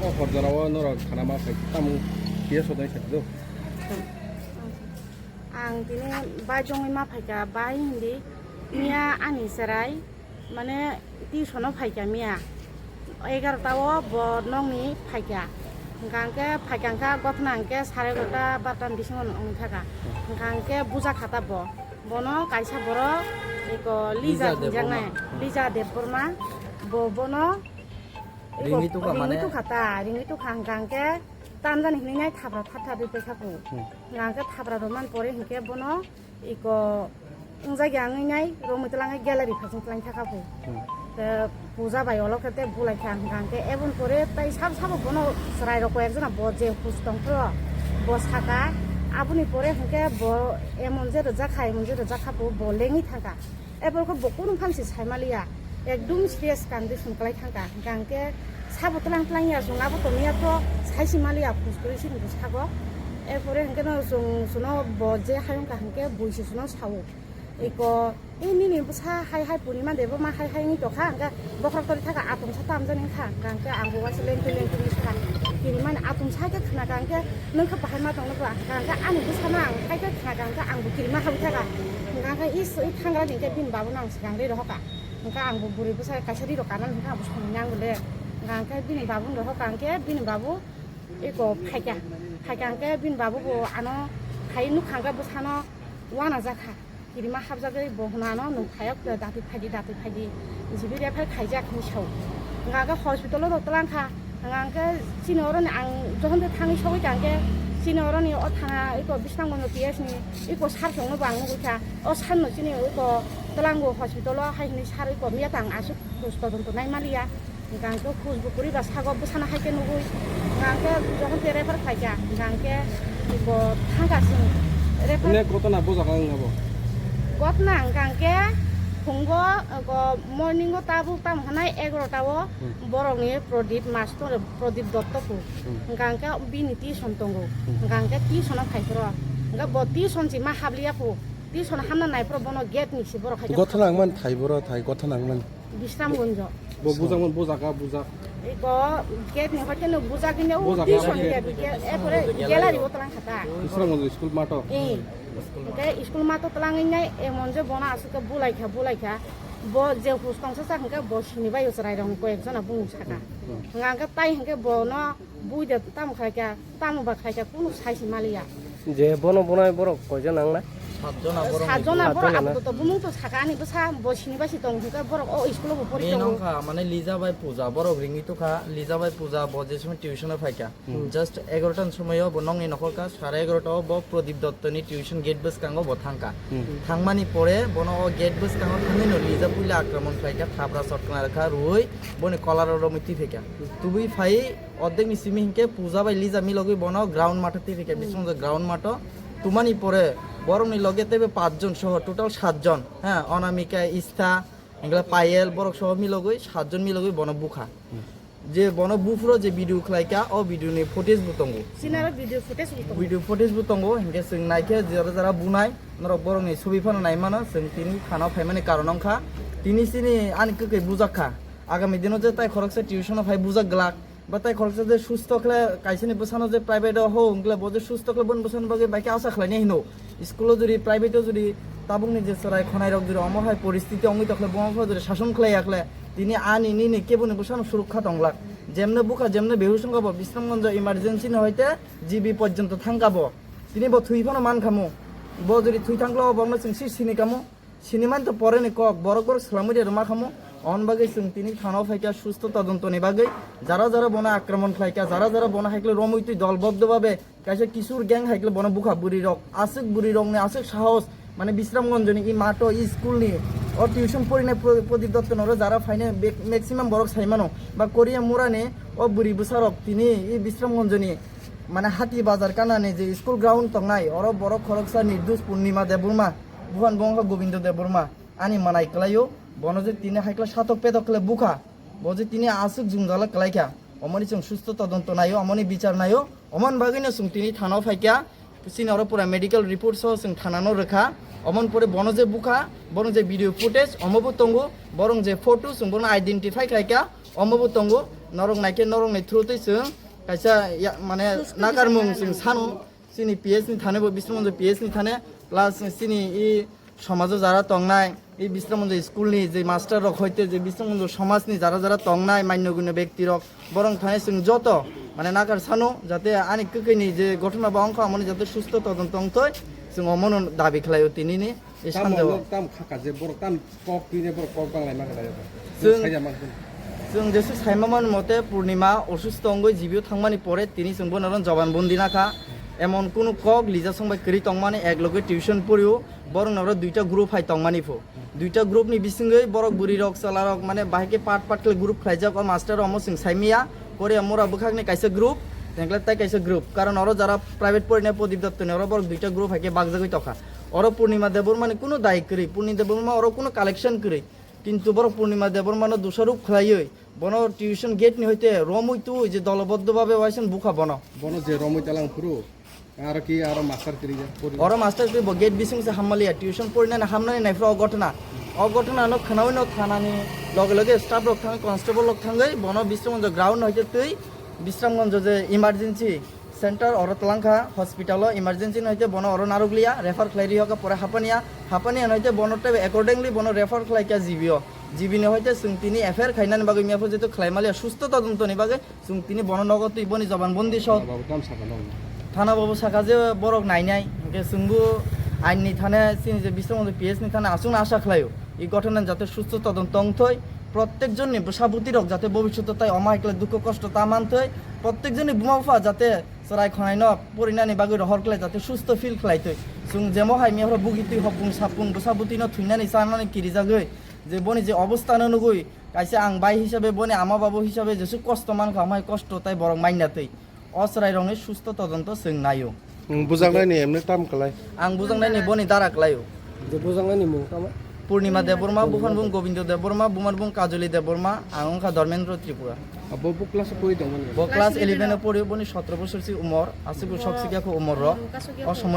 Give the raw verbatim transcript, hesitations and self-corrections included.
Hor jora o norok khana ma phai tamo P S o dai sa do. Ang tini bai jongwi ma phaikha, bai hindi miya ani cherai, mane tuition o phaikha miya egarota o bo nokni phaikha. Hwnkha hwnkhe phaikha hwnkha gothna hwnkhe sare egarota barota ni bisingo wng thaka. Hwnkha hwnkhe buja khata bo. Bono kaisa borok eko Lija Lija hinjaknai, Debbarma. Lija Debbarma. Bo bono eko Ringwi tukha ringwi mane? Tukha ta, ringwi tukha hwnkha hwnkhe tamjani hinwi nai thapra thap thap rwi paikha kung. Hmm. Hwnkha hwnkhe thapra rwmani pore hwnkhe bono eko wngjak ya wngwi nai romwi twlang gallery phasing twlang thaka kung. Hmm. Te puja bai olo khe te bulai kha hwnkha hwnkhe eboni pore tai sabo sabo bono chwrai rok koi ekjona bo je hus tong phro bo saka aboni pore hwnkhe bo emon je rwjak kha emon je rwjak kha bo bo lengwi thangkha. Eborokhe bo kunu phan se sai maliya, ekdum serious condition kwlai thangkha. Hwnkha hwnkhe sabo tlang tlang ya, chwng abo tongya to sai se maliya, phus kwrwi sini bwskango. Erpore hwnkhe no chwng chwngno bo je hayung kha hwnkhe bui se chwngno sao. Eko, "E nini bwsa hai hai purima de bo ma hai hai wngwi tongkha," hwnkhe bokhorok tori thaka atomsa tamjani wngkha. Hwnkha hwnkhe ang bo uaisa lengtwi lengtwi wngwi sakha. Kirimani atomsa hai khe khna kha hwnkhe, "Nwng khe bahai ma tongno bwla?" Hwnkha hwnkhe ani bwsa ma ang hai khe khna kha hwnkhe ang bo kirima habwi thaka. Hwnkha hwnkhe is, i thangra ni hwnkhe bini babu no ang swkang ri rohor kha. Hwnkha ang bo bwrwi bwsa kaisa ri rok kanani hwnkha ang bo samung nang le. Hwnkha hwnkhe bini babu no rohor kha hwnkhe bini babu eko phaikha. Phaikha hwnkhe bini babu bo ano phai nukha hwnkhe bwsano uanajak kha. Kirima habjagwi bo hwnano nwng phaiya khe datwi phaidi, datwi phaidi. Jibi refer khaijak hinwi sao. Hwnkha hwnkhe hospital o rw twlang kha. Hwnkha hwnkhe chini oroni ang jokhon de thangwi sogwi kha hwnkhe chini oroni o thana eko Bisramganj P S ni eko sir chwngno bo ang nugwi kha. O sir no chini eko twlango hospital o hai hinwi sir eko miya tang aswk khoj todonto nai maliya. Hwnkha hwnkhe khoj bo kwrwi ba sago bwsano hai khe nugwi. Hwnkha hwnkhe jokhon khe refer khaikha, hwnkha hwnkhe bo thangkha chwng refer. Ine kotona bo jaga wng abo? Kotona hwnkha hwnkhe phungo, go, morning o tabuk tamo hwnai egarota o Hmm. borokni Pradip mastor, Pradip Dotto kho. Hmm. Hwnkha hwnkhe bini tuition tongo. Hmm. Hwnkha hwnkhe tuition o phai phuru. Hwnkha bo tuition si ma habliya kho. Tuition hamna nai phuru bono gate ni si borok hai khe Gothana wngmani thai boro thai gothana wngmani. Bisramganj. Bo bujak man, bujak, ah, bujak. Eko gate ni hoite no bujak hine o Bujak, tuition ah, gate. Gate, gate, e pore gallery o twlang kha ta. Bisramganj school mato. Eh. Hwnkhe school mato twlangwi nai emon je bono aswk khe bulai kha, bulai kha. Bo je hus tongsa sak hwnkhe bo sini bai o chwrai rok koi ek jona bumung saka. Hmm. Hwnkha hwnkhe tai hwnkhe bono Bui de tamo khlai kha, tamo ba khlai kha, kunu sai se maliya. Je bono bonai borok koijon nang na? Satjona borok. Satjona borok. Satjona na? Apatot bumung to saka ani bwsa bo sini bai si tong hwnkhe borok o school o bo pori Main tongo. Wngkha mane Lija bai Puja, borok ringwi tukha, Lija bai Puja bo je somoi tuition o phaikha. Hmm. Just egarota ni somoi o bo nokni nokhor kha, sare egarota o bo Pradip Dotto ni tuition gate bwskango bo thangkha. Hmm. Thangmani pore bono o gate bwskango thangwi no Lija puila akraman khlaikha, thapra sotkna rwkha, rwui boni kolar o romwi twi phaikha. Tubui phai Ordek ni simi hinkhe Puja bai Lija milogwi bono ground matho twi rikha, hmm, bisingtwi ground matho. Tumani pore borokni loge teibo pachjon soho total satjon, ha, Anamika, Istha, hingkhe Payel, borok soho milogwi satjon milogwi bono bukha. Hmm. Je bono buphuro je video khlaikha, o video ni footage bo tongo. Sinaro video footage bo tongo. Video footage bo tongo, hinkhe chwng naikhe jora jora bunai, norok borokni sobi phano naimano, chwng tini thana o phaimani karon wngkha. Tini chini ani kwkhwi bujakha. Agami dino je tai khoroksa tuition o phai bujak glak. Ba tai khoroksa je susto khle kaisani bwsano je private o ho wngkle bo je susto khle boni bwsani bagwi bai khe asa khlainai hino. School o jodi private o jodi tabukni je chwrai khonai rok jodi omo hai poristiti wngwi tokhle bo wngkha jodi sason khlai yakhle tini ani nini keboni bwsano surukha tonglak. Jemne bukha jemne behush wngkha bo Bisramganj emergency ni hoite G B porjonto thangkha bo. Tini bo thwi phano mankhamu. Bo jodi thwi thangkhle o bokno chwng si sini kamu. Sinimani to pore ni kok, borok borok swlamwi de rwma khamu. On bagwi chwng tini thana o phaikha susto todonto ni bagwi. Jara jara bono akraman khlaikha, jara jara bono haikle romwi twi dol boddo babe kaisa kisur gang haikle bono bukha bwrwi rok, aswk bwrwi rok ni aswk sahos, mane Bisramganj ni i mato i school ni o tuition porinai Pro-, Prodip Dotto noro jara phainai be-, maximum borok saimano ba Korea mura ni o bwrwi bwsa rok tini i Bisramganj ni mane Hati Bazar kana ni je school ground tongnai oro borok khoroksa Nirdus Purnima Debbarma. Buhan bo wngkha Gobindo Debbarma, ani manai kwlaio, bono je tini haikla satok petok khle bukha, bo je tini aswk jwngjala kwlaikha, omoni chwng susto todonto naio, omoni bichar naio, omoni bagwino chwng tini thana o phaikha, chini oro pura medical report so chwng thana no rwkha, omoni pore bono je bukha, bono je video footage omo bo tongo, borong je photo chwng bono identify khlaikha, omo bo tongo, Norok naikhe norokni through twi chwng kaisa ya-, mane nakarmung chwng sano. Chini P S ni thane bo Bisramganj P S ni thane, plus chini i somajo jara tongnai, i Bisramganj school ni je master rok hoite je Bisramganj somaj ni jara jara tongnai manyo gunyo bekti rok, borok thane chwng joto mane nakar sano, jate ani kwkwi ni je gothona ba ongkha amoni jate susto todonto ongthoi, chwng omono dabi khlaio tinini. Ei tamo sanjao. Norok tam khaka je borok tam kok twi ne borok kok bang lai ma kha dayo. Chwng, Sai ya man. Chwng jesu saima man mote Purnima osusto wngwi jibio thangmani pore tini chwng bono ron joban bondi nakha. Emon kunu kok lija song bai kwrwi tongmani ek loge tuition porio borok noro duita group hai tongmani pho. Duita group ni bisingwi borok bwrwi rok chwla rok mane bahai khe part part khe group khlaijak o master omo chwng saimiya. Korea mura bwkhakni kaisa group, tengkle tai kaisa group. Karon oro jara private porinai Prodip Dotto ni oro borok duita group hai khe bakjagwi tokha. Oro Purnima Debbarma ni kunu dai kwrwi, Purnima Debbarma oro kunu collection kwrwi. Kintu borok Purnima Debbarma no dusaruk khlaiwi, bono tuition gate ni hoite romwi tu je doloboddo babe waisen bukha bono. Bono je romwi talang phuru, aro ki aro master kwrwi ya, pori. Oro master kwrwi bo gate bising se hammaliya, tuition porinani hamnani naifra o gotona. O gotona no khnawi no thanani loge loge staff rok thang, constable rok thangwi bono Bisramganj ground hoite twi Bisramganj je emergency center oro twlangkha, hospital o emergency no hoite bono oro narwkliya, refer khlai rihokha pore Hapania, Hapania no hoite bono tei accordingly bono refer khlaikha G B o. G B ni hoite chwng tini F I R khainani bagwi miyapha jeto khlaimaliya susto todonto ni bagwi chwng tini bono nogo twi boni joban bondi sok. Thana babu tam saka no. Thana babu saka je borok nainai, hwnkhe chwngbo ain ni thane chini je Bisramganj P S ni thane aswkno asha khlaio. I gotona jate susto todonto wngthoi, prottek jonni bwsa bwtwi rok jate bobishoto tai omo hai khlai dukho kosto ta manthoi, prottek jonni buma bupha jate chwrai khonai no porinani bagwi rohor khlai jate susto feel khlaitoi. Chwng jemo hai miyapha bugitwi hopung sapung bwsa bwtwi no thwinani chanani kirijagwi je boni je obostha no nugwi kaisa ang bai hisabe boni ama babu hisabe jesu kosto mankha omo hai kosto tai borok mainna twi. O chwrairokni susto todonto chwng naio. Nwng bujaknaini emne tam kwlai? Ang bujaknaini boni dara kwlaio. Je bujaknaini mung tamo? Purnima Debbarma, buphanbung Gobindo Debbarma, bumanbung Kajoli Debbarma, ang wngkha Dharmendra Tripura. Abo bo class o pori tongmani? Bo class eleven o pori, boni sotro bosor si umor, aswk bo sok sikya kho umor rok. O somoi